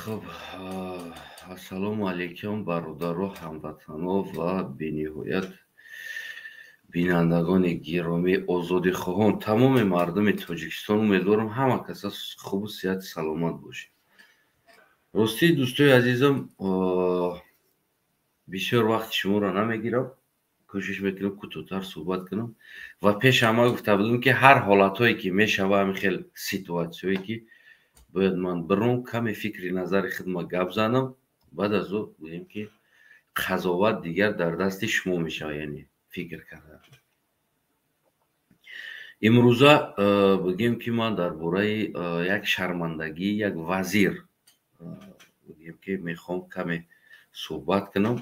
Хуб, ассалому алайкум, бародаро, ҳамватанҳо ва бениҳоят бинандагони гиромӣ, озодихоҳон, тамоми мардуми Тоҷикистон. Умедворам, ҳама каса хубу сиҳату саломат бошед. Ростӣ, дӯстои азизам, бисёр вақти шуморо намегирам, кӯшиш мекунам кӯтоҳтар суҳбат кунам. Ва пеш ҳама гуфта будам, ки ҳар ҳолатҳое ки мешава, ҳамин хел ситуатсияое ки бояд ман биром, каме фикри назари худма гап занам, баъд аз ӯ гӯем, ки қазоват дигар дар дасти шумо мешава, яъне фикр кардан. Имрӯза бигем, ки ман дар бораи як шармандагии як вазир бигем, ки мехоҳам каме суҳбат кунам.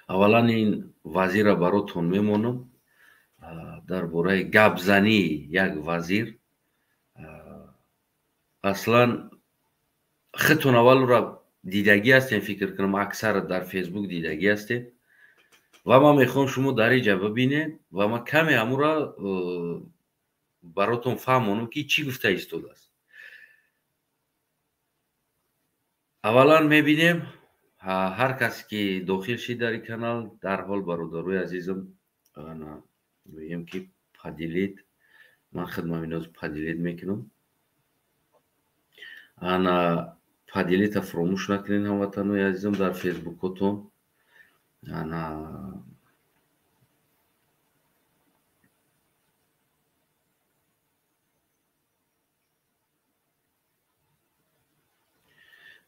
Аввалан ин вазирра баротон мемонам, дар бораи гапзании як вазир. Аслан худтон аввалро дидагӣ ҳастем, фикр кунам, аксар дар Фейсбук дидагӣ ҳастем, ва ман мехоҳам шумо дар ин ҷа бибинед ва ман каме ҳамура баротон фаҳмонам, ки чӣ гуфта истодааст. Аввалан мебинем, ҳар касе ки дохил шид дар ин канал, дарҳол, бародарои азизам, гӯем ки поделить, ман худмам иноз поделить мекунам. Ана, поделить а фуромӯш накунед, ҳамватанои азизам, дар Фейсбукотон. Ана,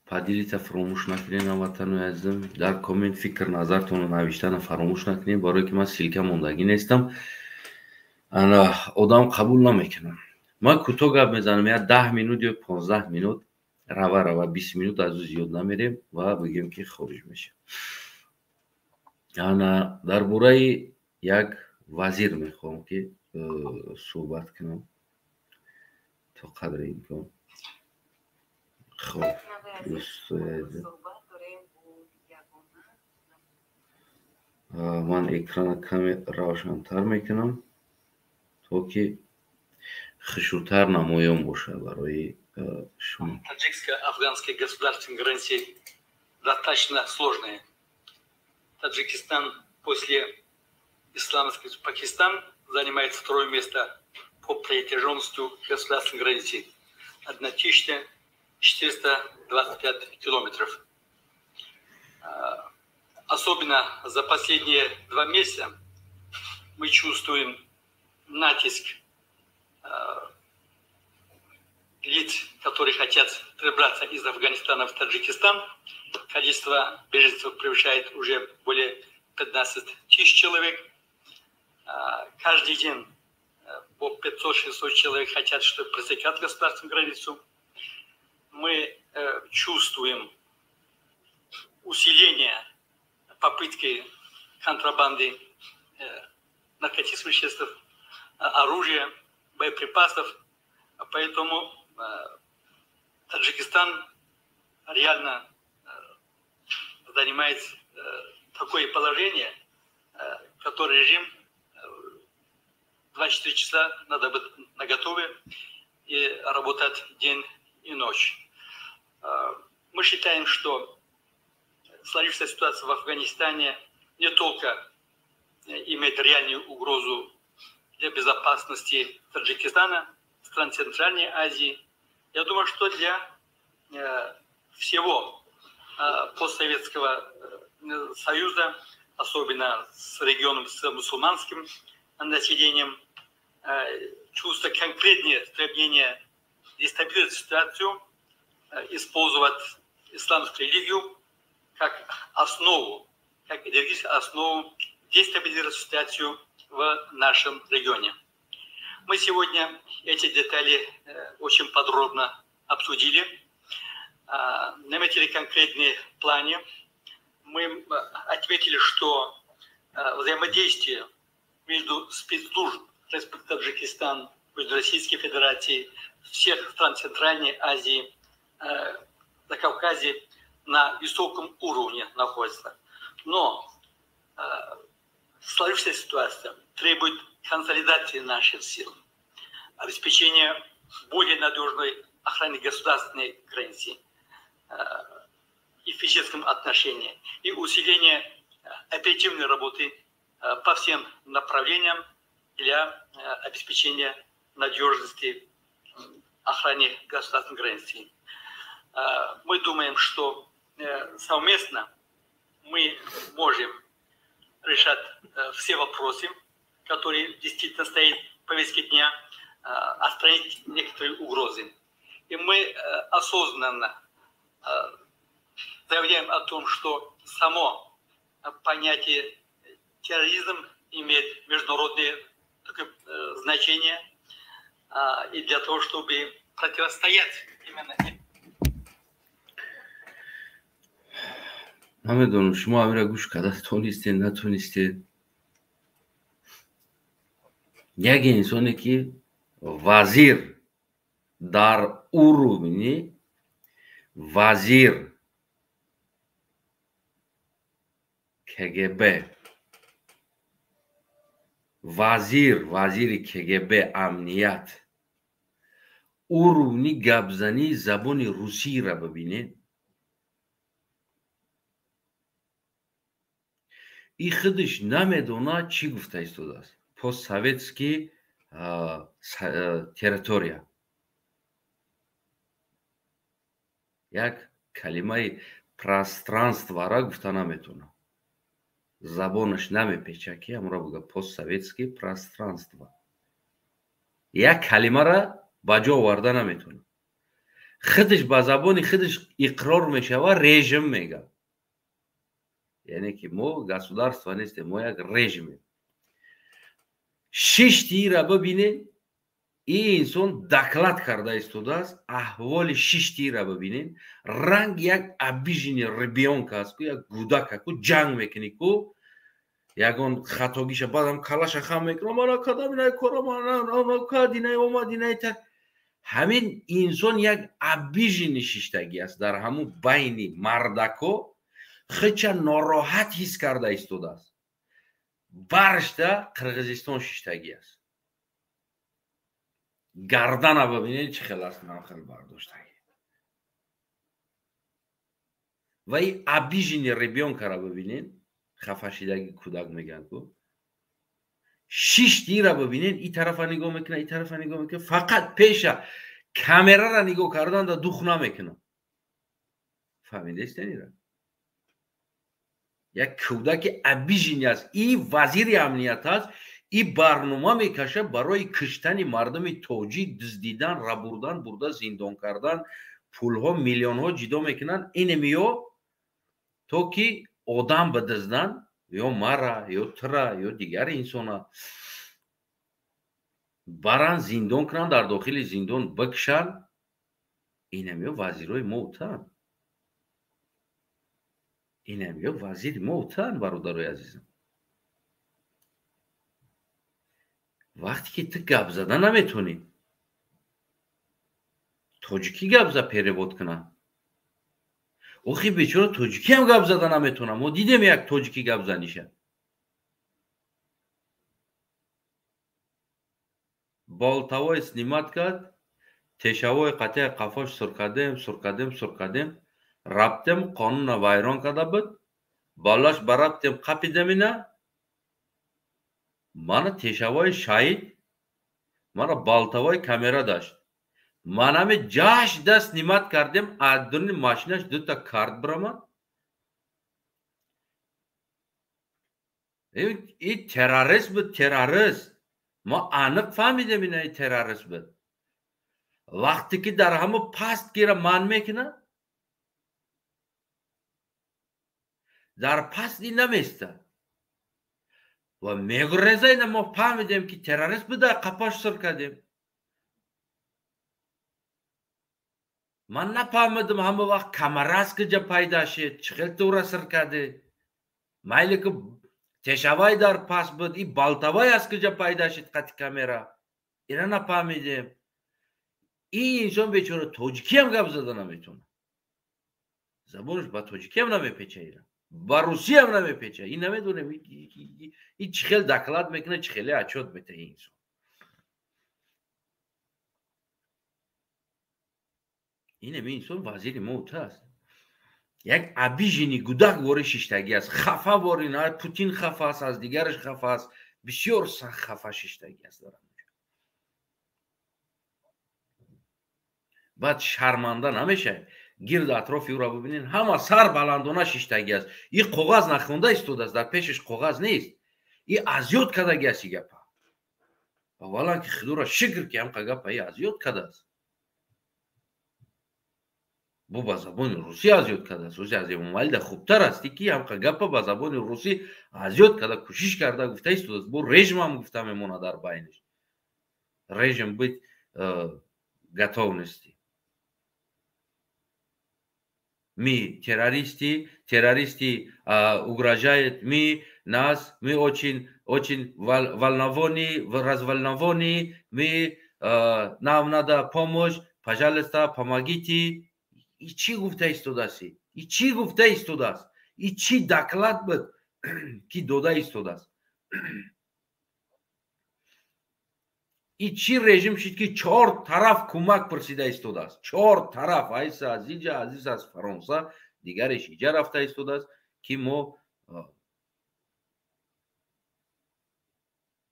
поделить а фуромӯш накунед, ҳамватанои азизам. Дар коммент фикр назартонро навиштана фаромӯш накунед, барое ки ман ссылка мондагӣ нестам, ана, одам қабул намекунам. Ман кӯтоҳ гап мезанам, я 10 минут ё 15 минут, рава рава 20 минут, аз ӯ зиёд намерем ва бигем, ки хориҷ мешавем. Ана, дар бораи як вазир мехоҳам, ки суҳбат кунам то қадри имкон. Хоб, дӯстои азиз, ман экрана каме равшантар мекунам, то ки хушрӯтар намоён бошад барои шумо. Таджикско-афганской государственной границы достаточно сложные. Таджикистан после Исламской Пакистан занимает второе место по протяженности государственной границы. 1425 километров. Особенно за последние 2 месяца мы чувствуем натиск лиц, которые хотят перебраться из Афганистана в Таджикистан. Количество беженцев превышает уже более 15 тысяч человек. Каждый день по 500-600 человек хотят, чтобы пресекать государственную границу. Мы чувствуем усиление попытки контрабанды наркотических веществ, оружия, боеприпасов. Поэтому Таджикистан реально занимает такое положение, которое режим 24 часа надо быть наготове и работать день и ночь. Мы считаем, что сложившаяся ситуация в Афганистане не только имеет реальную угрозу для безопасности Таджикистана, стран Центральной Азии. Я думаю, что для всего постсоветского союза, особенно с регионом с мусульманским населением, чувство конкретнее стремление дестабилизировать ситуацию, использовать исламскую религию как основу, как идеологическую основу дестабилизировать ситуацию в нашем регионе. Мы сегодня эти детали очень подробно обсудили, наметили конкретные планы. Мы отметили, что взаимодействие между спецслужб Республики Таджикистан, между Российской Федерацией, всех стран Центральной Азии, на Кавказе на высоком уровне находится. Но сложившаяся ситуация требует консолидации наших сил, обеспечения более надежной охране государственной границы и в физическом отношении, и усиление оперативной работы по всем направлениям для обеспечения надежности охраны государственной границы. Мы думаем, что совместно мы можем решать все вопросы, которые действительно стоят в повестке дня, отстранить некоторые угрозы. И мы осознанно заявляем о том, что само понятие терроризм имеет международное такое значение, и для того, чтобы противостоять именно... Намедонам, шумо амира гӯш карда тонистед, натонистед. Як инсоне ки вазир дар уровни вазир КГБ, вазири КГБ амният, уровни гапзании забони русиро бибинед, и худаш намедонад чӣ гуфта истодааст. Постсоветский территория. Як калимаи пространствора гуфта наметонад. Забонаш намепеча ки амро буга постсоветский пространство. Як калимара ба ҷо оварда наметонад. Худаш ба забони худаш иқрор мешава, режим мега. Яъне ки мо государство нестем, мо як режимем. Шиштиира бибинед, ин инсон доклад карда истодааст, аҳволи шиштиира бибинед, ранг як обиженный ребёнка аст ку, як гудака ку, ҷанг мекунӣ ку, ягон хатогиша баъдам калаша хам мекунам, мана кадам инай кора, мана кад инай омад инай та. Ҳамин инсон як обиженный шиштагӣ аст дар ҳамун байни мардако, хича нороҳат ҳис карда истодааст. Баршда Қирғизистон шиштагӣ аст. Гардана бибинед чӣ хел аст, нам хел бардоштагӣ. Ва и обиженный ребёнкара бибинед, хафашидаги кӯдак мегӯянд ку. Шиштиира бибинед, и тарафа нигоҳ мекунад, и тарафа нигоҳ мекунад, фақат пеша камерара нигоҳ кардан да дух намекунад. Фаҳмидестен ира? Як кӯдаки обиженный аст, и вазири амният аст, и барнома мекашад барои киштани мардуми тоҷик, дуздидан, рабурдан, бурда зиндон кардан, пулҳо миллионҳо ҷидо мекунанд. Инемиё то ки одам бидузданд, ё мара, ё тира, ё дигар инсона баранд, зиндон кунанд, дар дохили зиндон бикшанд. Инемиё вазирҳои мо утанд. Инам ё вазири мо утан, бародарои азизам. Вақте ки ту гап зада наметонӣ, тоҷикӣ гап за перевод куна. Охи бечора тоҷикиам гап зада наметона. Мо дидем як тоҷикӣ гап заниша. Болтавой снимать кард, тешавои қатъия қафош сур кардем, сур кардем, сур кардем. Раптем қонунро вайрон карда буд, балаш ба раптем қапидем ина. Мана тешавои шаҳид, мана балтавои камера дошт. Манами ҷашт даст снимать кардем, аз дуруни машинаш дута карт биромад. И террорист буд, террорист. Мо аниқ фаҳмидем ина и террорист буд. Вақте ки дар ҳамо паст гира ман мекунад, дар паст ин наместа ва мегуреза. Ина мо фаҳмидем ки террорист буда, қапош сур кардем. Ман нафаҳмидам ҳама вақт камарас киҷа пайдо шид, чӣ хел тура сир карди. Майли ки тешавай дар паст буд, и балтавай аз киҷа пайдо шид қати камера. Ина нафаҳмидем. Ин инсон бечора тоҷикиам гап зада наметавонад. Забонаш ба тоҷикиам намепеча, ира ба русиям намепеча. Ин намедонем ин чӣ хел доклад мекунад, чӣ хеле отчёт метаҳ ин инсон. Инами инсон вазири мо аст. Як обиженный гудак вори шиштагӣ аст, хафа вори, на Путин хафа аст, аз дигараш хафа аст, бисёр сахт хафа шиштагӣ аст дар онҷо. Баъд шарманда намешавад. Гирд атрофи ӯро бибинед, ҳама сар баландона шиштагӣ аст. И коғаз нахонда истодааст, дар пешаш коғаз нест. И азёд кардагӣ аст и гапа. Аввалан ки худоро шукр ки ҳамқа гапа и азёд кардааст. Бо ба забони русӣ азёд кардааст. Русӣ аз Эмомалида хубтар аст ки ҳамқа гапа ба забони русӣ азёд карда, кӯшиш карда гуфта истодааст. Бо режимам гуфта мемонад дар байниш. Режим быть готовности. Мы террористы, террористы угрожают, мы нас, мы очень, очень волнованы, разволнованы, мы, нам надо помощь, пожалуйста, помогите. И чӣ гуфта истодааст? И чӣ гуфта истодааст? И чӣ доклад буд ки дода истодааст? И чӣ режим шид ки чор тараф кӯмак пурсида истодааст? Чор тараф, айса аз инҷа, азиз аз Фаронса, дигареш иҷа рафта истодааст ки мо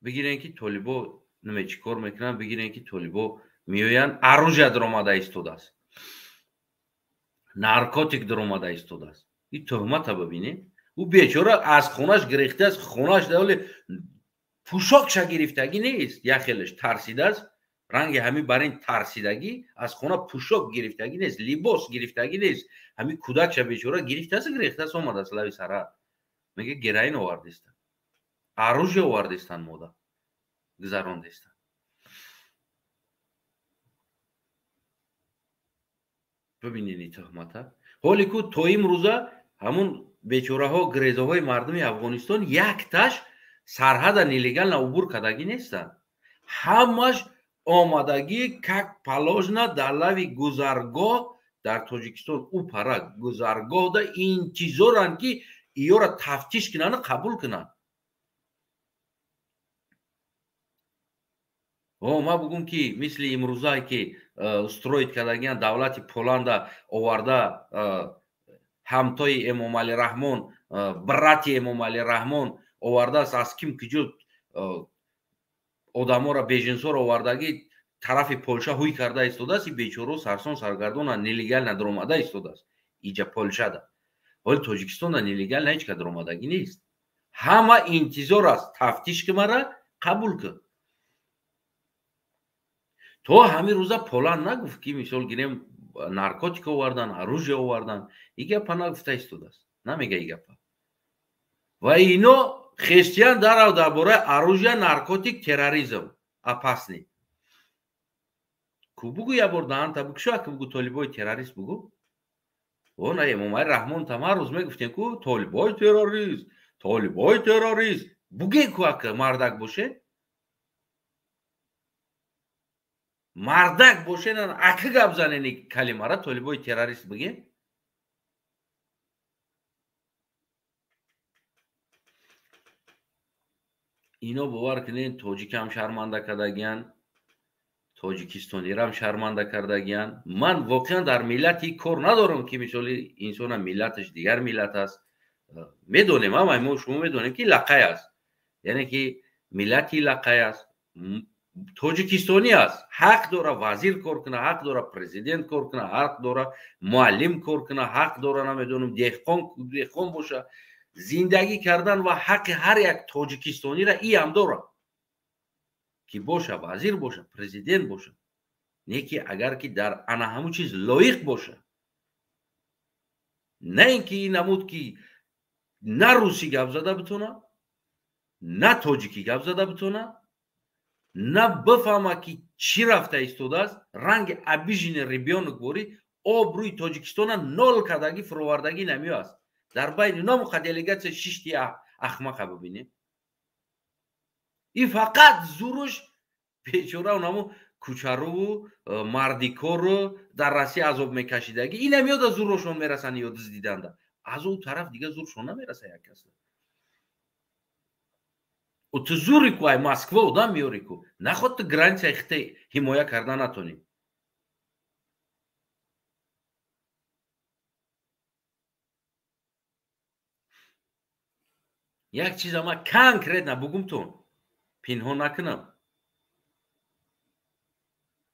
бигирем ки толибо наме чӣ кор мекунанд, бигирем ки толибо меоянд, оружие даромада истодааст, наркотик даромада истодааст. И туҳмата бибинед. Ӯ бечора аз хонаш гирифтааст, хонаш давле пӯшокша гирифтагӣ нест, як хелеш тарсидааст, ранги ҳамин бар ин тарсидагӣ аз хона пӯшок гирифтагӣ нест, либос гирифтагӣ нест. Ҳамин кӯдакша бечора гирифтааст, гирифтааст, омадааст лави сарҳад. Мега героин овардистанд, оружие овардистанд, мода гузарондистанд. Бибинед ин туҳмата. Ҳоле ку то имрӯза ҳамун бечораҳо, грезаҳои мардуми Афғонистон якташ сарҳада нелегально убур кардагӣ нестанд. Ҳамаш омадагӣ как положено дар лави гузаргоҳ дар Тоҷикистон, ӯ пара гузаргоҳда интизоранд ки иёра тафтиш кунанд, қабул кунанд. Ма бугум ки мисли имрӯзае ки устроит кардагиан давлати Поланда оварда ҳамтои Эмомалӣ Раҳмон, брати Эмомалӣ Раҳмон овардааст аз ким киҷо одаморо, беженсоро овардагӣ тарафи Полша ҳуй карда истодааст. И бечоро сарсон саргардона нелегально даромада истодааст иҷа Полшада. Ҳоли Тоҷикистонда нелегально ҳеҷ ка даромадагӣ нест. Ҳама интизор аст, тафтиш ки мара қабул кун. То ҳамин рӯза Поланд нагуфт ки мисол гирем наркотик овардан, оружие овардан. И гапа нагуфта истодааст, намега и гапа. Ва ино христиан дарав дар бораи оружие, наркотик, терроризм опасный. Ку бугу я бор даҳанта бикушо, аки бугу толибои террорист бугу. Она Эмомалӣ Раҳмон там ҳар рӯз мегуфтем ку толибои террорист, толибои террорист. Буге ку ака мардак боше? Мардак боше, ака гап занени калимара толибои террорист буге? Ино бовар кунед, тоҷикам шарманда кардагиян, тоҷикистонирам шарманда кардагиян. Ман воқеан дар миллати кор надорам ки мисоли инсона миллаташ дигар миллат аст. Медонем, ҳамаи мо шумо медонем ки лақай аст, яъне ки миллати лақай аст, тоҷикистонӣ аст, ҳақ дора вазир кор куна, ҳақ дора президент кор куна, ҳақ дора муаллим кор куна, ҳақ дора намедонам деҳқон боша. Зиндагӣ кардан ва ҳаққи ҳар як тоҷикистонира иам дорад ки боша вазир боша, президент боша, не ки агар ки дар ана ҳамун чиз лоиқ боша, на ин ки ин намуд ки на русӣ гап зада битона, на тоҷикӣ гап зада битона, на бифаҳма ки чӣ рафта истодааст. Ранги обиженный ребёнок борӣ обрӯи Тоҷикистона нол кардагӣ, фуровардагӣ намеоаст. Дар байни номуқа делегатсия шишти ахмақа бибинем. И фақат зуруш бечора онамо кӯчаруву мардикору дар Россия азоб мекашидагӣ, инам ёда зурушон мерасанд ё дуздиданда. Аз ӯ тараф дига зуршон намераса як кас. Ӯ ту зури ку ай Москва одам меёри ку, наход ту границаи хите ҳимоя карда натонӣ. Як чиза ман конкретно бугумтон, пинҳон накунам.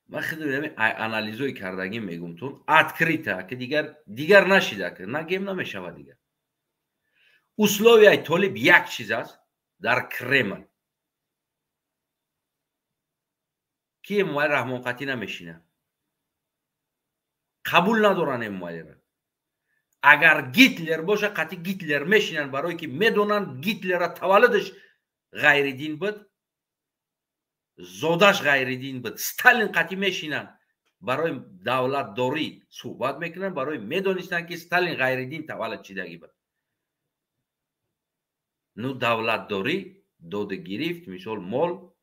Ман худам анализои кардагим мегумтон, открыто, ки дигар нашида, ки нагем намешава дигар. Условияи толиб як чиз аст дар Кремл. Ки Эмомалӣ Раҳмон қатъӣ намешинад. Қабул надоранд Эмомалиро. Агар Гитлер боша, қатъи Гитлер мешинанд, барое ки медонанд Гитлера таваллудаш ғайридин буд, зодаш ғайридин буд. Сталин қатъӣ мешинанд, барои давлатдорӣ суҳбат мекунанд, барои медонистанд ки Сталин ғайридин таваллуд шидагӣ буд. Ну давлатдорӣ дода гирифт, мисол мол,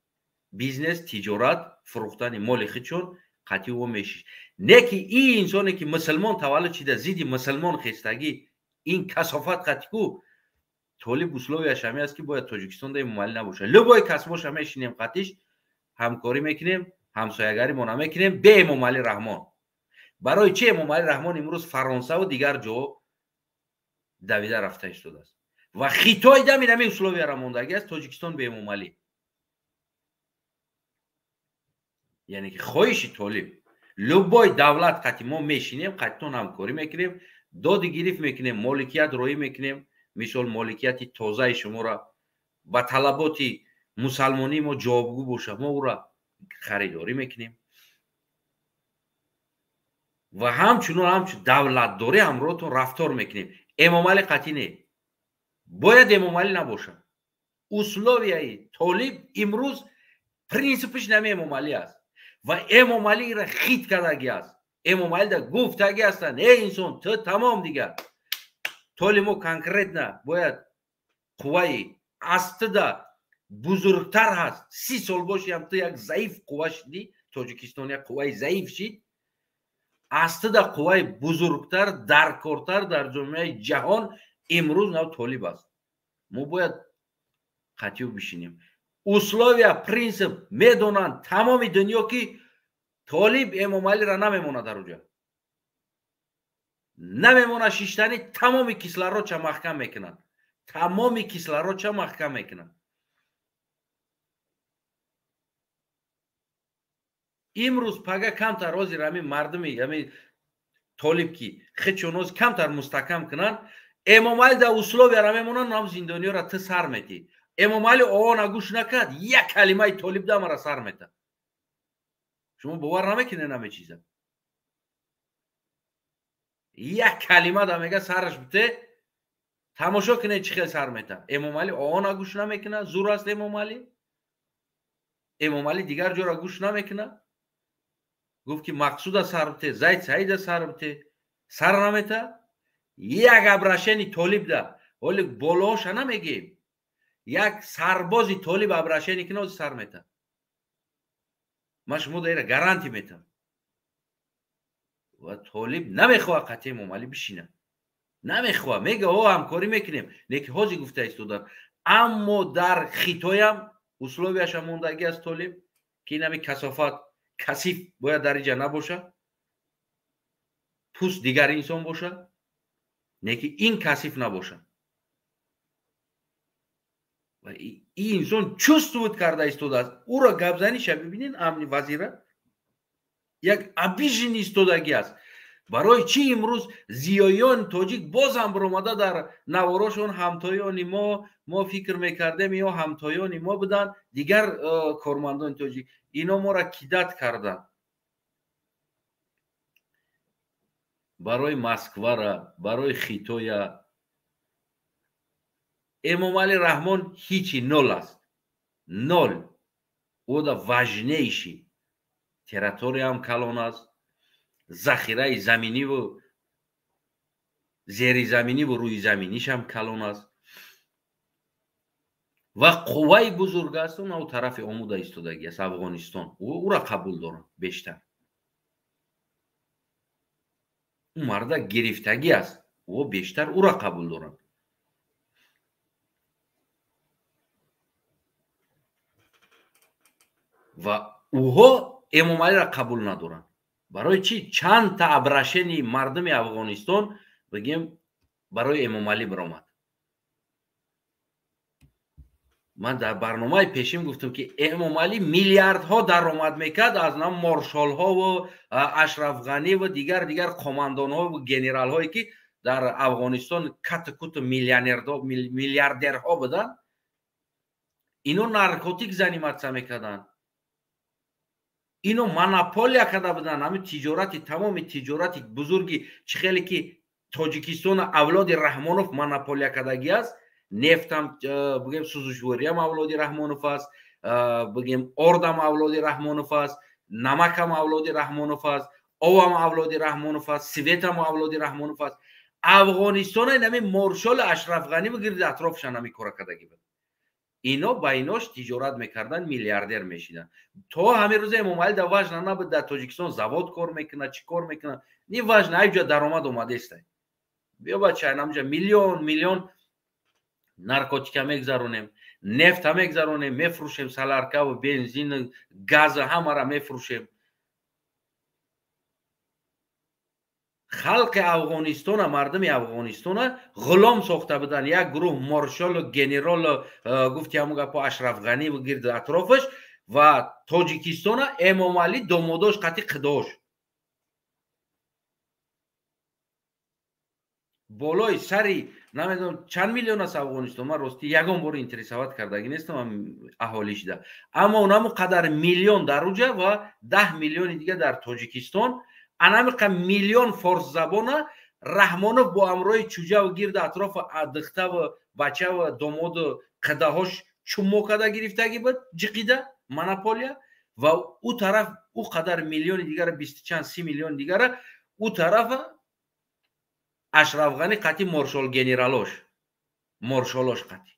бизнес, тиҷорат, фурӯхтани моли худшон қатъи ӯ мешишт. Не ки ин инсоне ки мусулмон таваллуд шида, зидди мусулмон хестагӣ, ин касофат қатъи ку толиб условияш ҳамин аст ки бояд Тоҷикистон да Эмомалӣ набошад. Любой кас боша мешинем қатъиш, ҳамкорӣ мекунем, ҳамсоягаримон мекунем бе Эмомалӣ Раҳмон. Барои чи Эмомалӣ Раҳмон имрӯз Фаронсаву дигар ҷо давида рафта истодааст? Ва Хитой дам ин ҳамин условияро мондагӣ аст Тоҷикистон бе Эмомалӣ. Яъне ки хоҳиши толиб любой давлат қатъи мо мешинем, қатъитон ҳамкорӣ мекунем, доди гирифт мекунем, моликият роӣ мекунем, мисол моликияти тозаи шуморо ба талаботи мусалмонии мо ҷавобгӯ бошад, мо ӯро харидорӣ мекунем ва ҳамчунон ҳамчун давлатдорӣ ҳамроҳтон рафтор мекунем. Эмомалӣ қатъӣ не, бояд Эмомалӣ набошад. Условияи толиб имрӯз принсипиш нами Эмомалӣ аст ва Эмомалиро хит кардагӣ аст. Эмомалида гуфтагӣ ҳастанд: эй инсон, ту тамом дигар. Толи мо конкретно бояд қувваи аз туда бузургтар ҳаст. 30 сол боши ҳам ту як заиф қувва шидӣ, Тоҷикистон як қувваи заиф шид, аз туда қувваи бузургтар, даркортар дар ҷомеаи ҷаҳон имрӯз нав толиб аст. Мо бояд қатъиё бишинем. Условия, принсип медонанд тамоми дунё ки толиб Эмомалиро намемонад дар уҷа. Намемонад шиштани, тамоми кислородча маҳкам мекунанд. Тамоми кислородча маҳкам мекунанд. Имрӯз пага камтар ҳозир ҳамин мардуми ҳамин толиб ки худшон ҳозир камтар мустаҳкам кунанд, Эмомалӣ дар условияро мемонанд, нам зиндониёро ту сар метӣ. Эмомалӣ оона гӯш накард, як калимаи толиб дамара сар мета. Шумо бовар намекунед ҳаме чиза. Як калима да мега сараш бите, тамошо кунед чӣ хел сар мета. Эмомалӣ оона гӯш намекунад, зур аст Эмомалӣ. Эмомалӣ дигар ҷора гӯш намекунад. Гуфт ки Мақсуда сар бите, Зайд Саида сар бите, сар намета. Як обращение толиб да, ҳоли болооша намегем. Як сарбози толиб обращение кунад, ҳозир сар мета. Ман шумо даира гарантия метам. Ва толиб намехоҳад қатъи Эмомалӣ бишинад. Намехоҳад. Мега о ҳамкорӣ мекунем. Лекин ҳозир гуфта истодан. Аммо дар Хитоям условияша мондагӣ аст толиб, ки ин ҳами касофат, касиф бояд дар инҷа набошад, пӯст дигар инсон бошад, лекин ин касиф набошад. Ва ин инсон чувствует карда истодааст. Ӯро гапзаниша бибинед, амни вазира як обиженный истодагӣ аст. Барои чӣ имрӯз зиёиёни тоҷик бозам баромада дар наворошон ҳамтоёни мо, мо фикр мекардем ё ҳамтоёни мо буданд, дигар кормандони тоҷик ино моро кидат карданд. Барои Москвара, барои Хитоя Эмомалӣ Раҳмон ҳичи нол аст. Нол. Ӯ да важнейший. Территорияам калон аст, захираи заминиву зеризаминиву рӯизаминишам калон аст ва қувваи бузург аст. Ӯ тарафи омуда истодагӣ аст, Афғонистон. Ӯра қабул доранд бештар. Ӯ марда гирифтагӣ аст, ӯ бештар ӯра қабул доранд. Ва ӯҳо Эмомалиро қабул надоранд. Барои чӣ чанд та обращении мардуми Афғонистон бигем барои Эмомалӣ баромад? Ман дар барномаи пешин гуфтам, ки Эмомалӣ миллиардҳо даромад мекард аз нам маршалҳову Ашраф Ғаниву дигар командонҳову генералҳое, ки дар Афғонистон кату-куту миллиардерҳо буданд. Ино наркотик заниматься мекарданд, ино монополия карда буданд. Ҳамин тиҷорати, тамоми тиҷорати бузурги, чӣ хеле ки Тоҷикистона авлоди Раҳмонов монополия кардагӣ аст, нефтам бигем, сӯзишвориам авлоди Раҳмонов аст, бигем, ордам авлоди Раҳмонов аст, намакам авлоди Раҳмонов аст, овам авлоди Раҳмонов аст, светам авлоди Раҳмонов аст. Афғонистона инами маршали Ашраф Ғанӣ бигирди атрофшан ҳами кора кардагӣ буд. Ино ба инош тиҷорат мекарданд, миллиардер мешиданд. То ҳамин рӯза Эмомалӣ да важно набуд дар Тоҷикистон завод кор мекунад, чӣ кор мекунад, не важно, айҷа даромад омадестай. Биё бача, инамҷа миллион миллион наркотика мегзаронем, нефта мегзаронем, мефурӯшем, соляркаву бензину газа ҳамара мефурӯшем. Халқи Афғонистона, мардуми Афғонистона ғулом сохта буданд. Як гурӯҳ маршалу генералу гуфти ҳамун гапо Ашраф Ғаниву гирди атрофаш ва Тоҷикистона Эмомалӣ домодош қати қидош болои сари намедонам чанд миллион аст Афғонистон. Ман ростӣ ягон бор интересовать кардагӣ нестам аҳолишда, аммо онамо қадар миллион дар уҷа ва 10 миллиони дига дар Тоҷикистон, анамиқа миллион форсзабона Раҳмонов бо ҳамроҳи чуҷаву гирди атрофу духтаву бачаву домоду қидаҳош чуммо карда гирифтагӣ буд, ҷиқида монополия. Ва ӯ тараф ӯ қадар миллиони дигара, бисту чанд 30 миллион дигара ӯ тарафа Ашраф Ғанӣ қати маршал генералош, маршалош қати.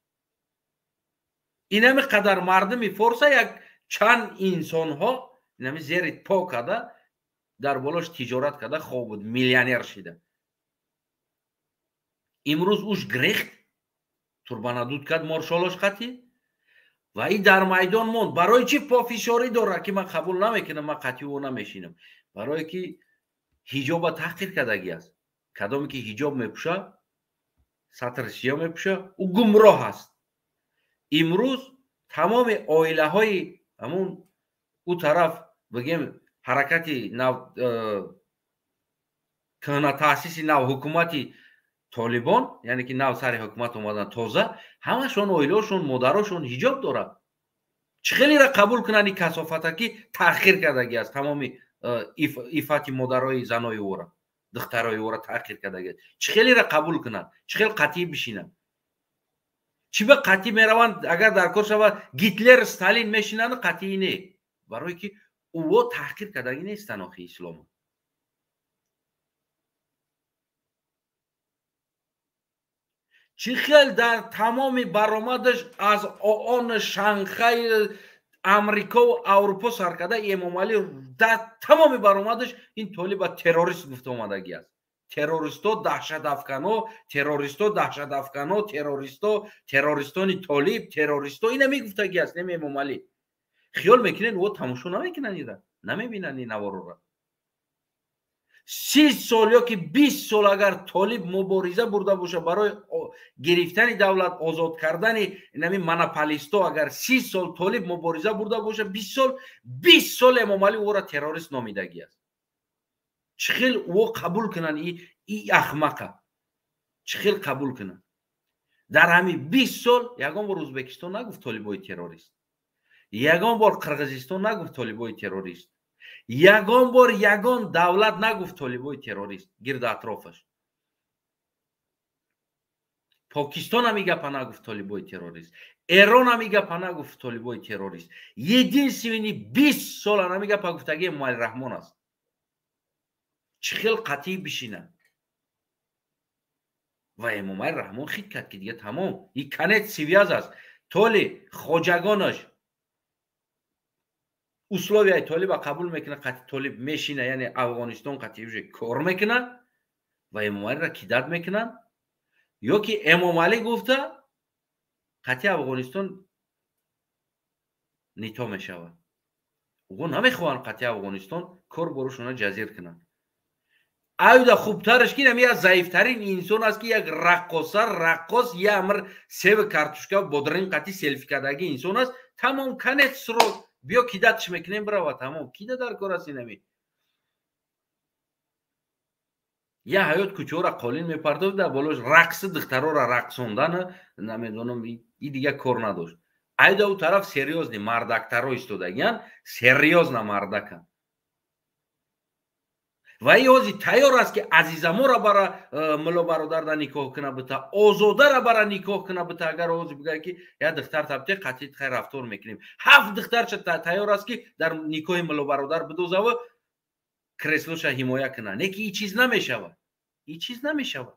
Инами қадар мардуми форса як чанд инсонҳо инами зери по карда, дар болош тиҷорат карда хоб буд, миллионер шида. Имрӯз уш грехт турбанадуд кард маршалош қати ва и дар майдон монд. Барои чӣ пофишорӣ дорад, ки ман қабул намекунам, ман қатъи ӯ намешинам? Барое ки ҳиҷоба таҳқир кардагӣ аст. Кадоме ки ҳиҷоб мепӯша, сатр сиё мепӯша, ӯ гумроҳ аст. Имрӯз тамоми оилаҳои ҳамун ӯ тараф, бигем, ҳаракати нав, кӯҳнатаъсиси нав ҳукумати Толибон, яъне ки нав сари ҳукумат омадан тоза, ҳамашон оилаошон, модарошон ҳиҷоб дорад. Чӣ хелеро қабул кунанд ин касофата, ки таъхир кардагӣ аст тамоми иффати модарои занои ӯра, духтарои ӯра таъхир кардагӣ аст? Чӣ хелеро қабул кунанд? Чӣ хел қатъӣ бишинанд? Чӣ ба қатъӣ мераванд? Агар дар кор шавад, Гитлер, Сталин мешинанд, қатъӣ не, барое ки ӯо таҳқир кардагӣ нестанд охи исломо. Чӣ хел дар тамоми баромадаш аз ООН, Шанхай, Амрикову Аврупо сар карда, Эмомалӣ дар тамоми баромадаш ин толиба террорист гуфта омадагӣ аст. Террористо, даҳшатафкано, террористо, даҳшатафкано, террористо, террористони толиб, террористо, ина мегуфтагӣ аст неми Эмомалӣ. Хиёл мекунед ӯ тамошо намекунанд, ира намебинанд ин наворора? 30 сол ё ки 20 сол агар толиб мубориза бурда боша барои гирифтани давлат, озод кардани инами монополисто, агар 30 сол толиб мубориза бурда боша, 20 сол, 20 сол Эмомалӣ ӯро террорист номидагӣ аст. Чӣ хел ӯ қабул кунанд и ахмақа? Чӣ хел қабул кунанд? Дар ҳамин 20 сол ягон бор Ӯзбекистон нагуфт толибои террорист, ягон бор Қирғизистон нагуфт толибои террорист, ягон бор ягон давлат нагуфт толибои террорист гирди атрофаш. Покистон ҳам гапа нагуфт толибои террорист, Эрон ҳам гапа нагуфт толибои террорист. Единственный 20 сол ҳами гапа гуфтагии Эмомалӣ Раҳмон аст. Чӣ хел қатъӣ бишинад? Ва Эмомалӣ Раҳмон хит кард, ки дига тамом, и конец связь аст. Толи хоҷагонаш условияи толиба қабул мекунад, қатъи толиб мешина, яъне Афғонистон қатъи уже кор мекунад ва Эмомалиро кидат мекунанд, ё ки Эмомалӣ гуфта қатъи Афғонистон нито мешавад. Ӯ намехоҳанд қатъи Афғонистон кор борушона ҷазир кунанд. Аюда хубтараш ки инами як заифтарин инсон аст, ки як раққоса, раққос, я амр севи картушка бодрин қати селфи кардаги инсон аст. Тамом, конец срок. Биё кидатш мекунем, бирава, тамом. Кида дар кор аст инами? Я ҳаёт кӯчаҳоро қолин мепартофт, дар болош рақси духтарора рақсондана, намедонам, и дига кор надошт. Айда у тараф серьёзный мардактаро истодагиян, серьёзно мардакан. Ва и ҳози тайёр аст, ки Азизаморо бара мулло бародарда никоҳ куна бита, Озодара бара никоҳ куна бита. Агар ҳози бигӯяд, ки як духтар табте қатъи хай рафтор мекунем, ҳафт духтарча тайёр аст, ки дар никоҳи мулло бародар бидозаву креслоша ҳимоя куна. Не ки и чиз намешавад, и чиз намешавад.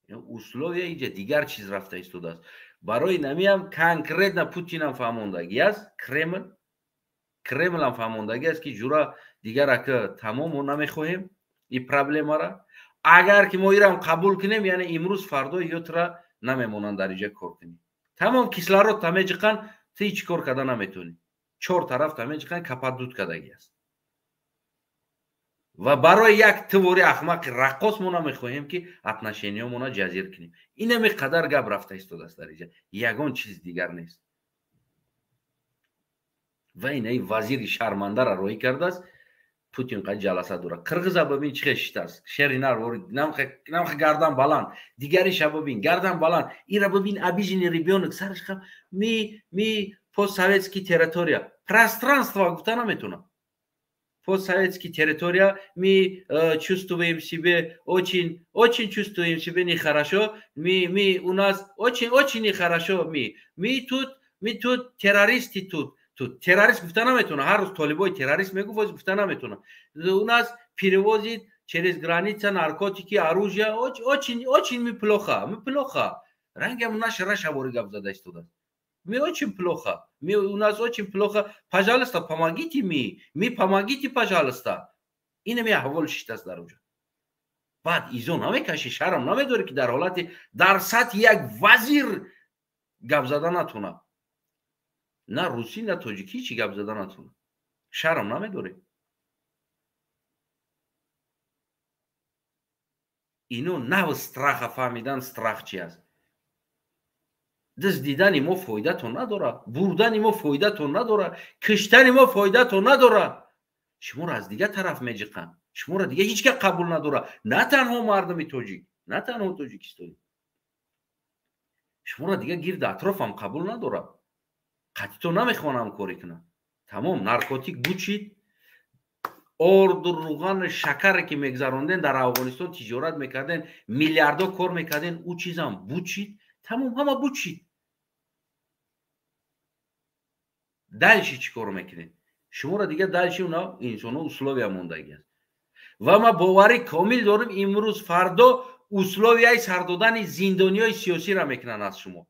Условия иҷа дигар чиз рафта истодааст. Барои намиам конкретно Путинам фаҳмондагӣ аст, Кремлам фаҳмондагӣ аст, ки ҷура дигар ака тамом, мо намехоҳем и проблемара. Агар ки мо ирам қабул кунем, яъне имрӯз фардо ётра намемонанд дар иҷа кор кунем. Тамом, кислород тамеҷиқан, ту ҳеҷ кор карда наметавонӣ. Чор тараф тамеҷиқан, кападуд кардагӣ аст. Ва барои як тивори ахмақи раққос мо намехоҳем, ки отношениямона ҷазир кунем. Инами қадар гап рафта истодааст дар иҷа, ягон чиз дигар нест. Ва инаи вазири шармандара роҳӣ кардааст. Путин қад ҷаласа дорад. Қирғиза бибин, чӣ хел шитааст, шери нар намха, гардан баланд. Дигариша бибин, гардан баланд. Ира бибин, обиженный ребёнок, сараш хам. Ми постсоветский территория, пространство гуфта наметавонам. Постсоветский территория, мы чувствуем себе очень, очень чувствуем себе нехорошо, мы у нас очень, очень нехорошо, мы тут террористы тут террорист гуфта наметавона. Ҳар рӯз толибои террорист мегуфт, гуфта наметавона. У нас перевозит через граница наркотики, оружие, очень, очень мы плохо, мы плохо. Рангам наш рашавори гап зада истодааст. Мы очень плохо, мы, у нас очень плохо, пожалуйста, помогите, мы помогите, пожалуйста. Инами аҳвол шиштааст дар уҷа. Баъд изо намекашӣ, шарм намедорӣ, ки дар ҳолати дар сатҳи як вазир гап зада натонад, на русӣ, на тоҷикӣ, чӣ гап зада натонад, шарм намедорӣ? Ино нав страха фаҳмидан, страх чи аст. Дуздидани мо фоидатон надорад, бурдани мо фоидатон надорад, киштани мо фоидатон надорад. Шуморо аз дигар тараф меҷиқанд, шуморо дигар ҳеҷ кас қабул надорад. На танҳо мардуми тоҷик, на танҳо тоҷикистонӣ, шуморо дигар гирди атрофам қабул надорад, қатъито намехоҳанд ҳамкорӣ кунанд. Тамом, наркотик бучид, орду, руғану шакаре ки мегзаронден дар Афғонистон, тиҷорат мекарден, миллиардо кор мекарден, ӯ чизам бучид. Тамом, ҳама бучид. Дальше чӣ кор мекунед? Шуморо дигар дальше уна инсонҳо условия мондагӣ аст. Ва ман боварӣ комил дорам, имрӯз фардо условияи сардодани зиндониҳои сиёсиро мекунанд аз шумо,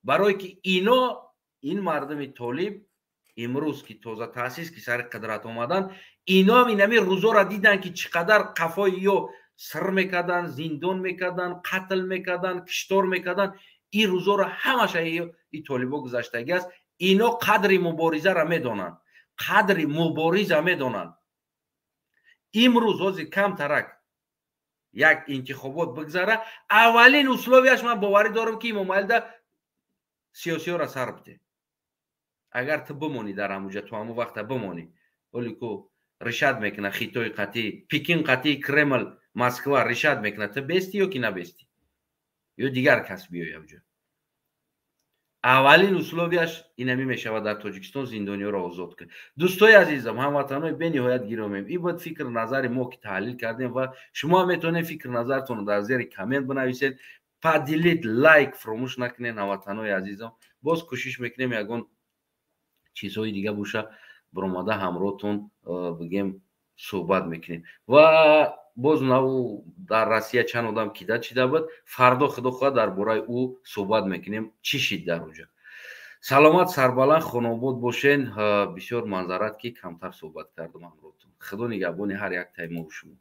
барое ки ино, ин мардуми толиб, имрӯз ки тоза таъсис, ки сари қудрат омадан, иноам инами рӯзоро дидан, ки чӣ қадар қафои ё сир мекарданд, зиндон мекарданд, қатл мекарданд, киштор мекарданд. Ин рӯзоро ҳамаша и толибо гузаштагӣ аст. Ино қадри муборизаро медонанд, қадри мубориза медонанд. Имрӯз ҳозир камтарак як интихобот бигзара, аввалин условияш, ман боварӣ дорам, ки Имомалида сиёсиёро сар биде. Агар ту бимонӣ дар ҳамуҷа, ту ҳамун вақта бимонӣ, оли ку решать мекуна Хитой қатъи Пекин, қатъи Кремл, Москва решать мекуна, ту бести ё ки набести, ё дигар кас биёя уҷа. Аввалин условияш инами мешавад: дар Тоҷикистон зиндониёро озод кун. Дӯстои азизам, ҳамватанои бениҳоят гиромем, ин буд фикр назари мо, ки таҳлил кардем, ва шумо метавонед фикр назартонро дар зери коммент бинависед. Поделить, лайк фуромӯш накунед. Ҳамватанои азизам, боз кӯшиш мекунем, ягон чизҳои дига боша, биромада ҳамроҳтон бигем, суҳбат мекунем. Ва боз наву дар Россия чанд одам кида чида буд, фардо, худо хоҳад, дар бораи ӯ суҳбат мекунем, чӣ шид дар оҷа. Саломат, сарбаланд, хонобод бошен. Бисёр манзарат, ки камтар суҳбат кардам ҳамроҳтон. Худо нигаҳбони ҳар як таи мову шумо.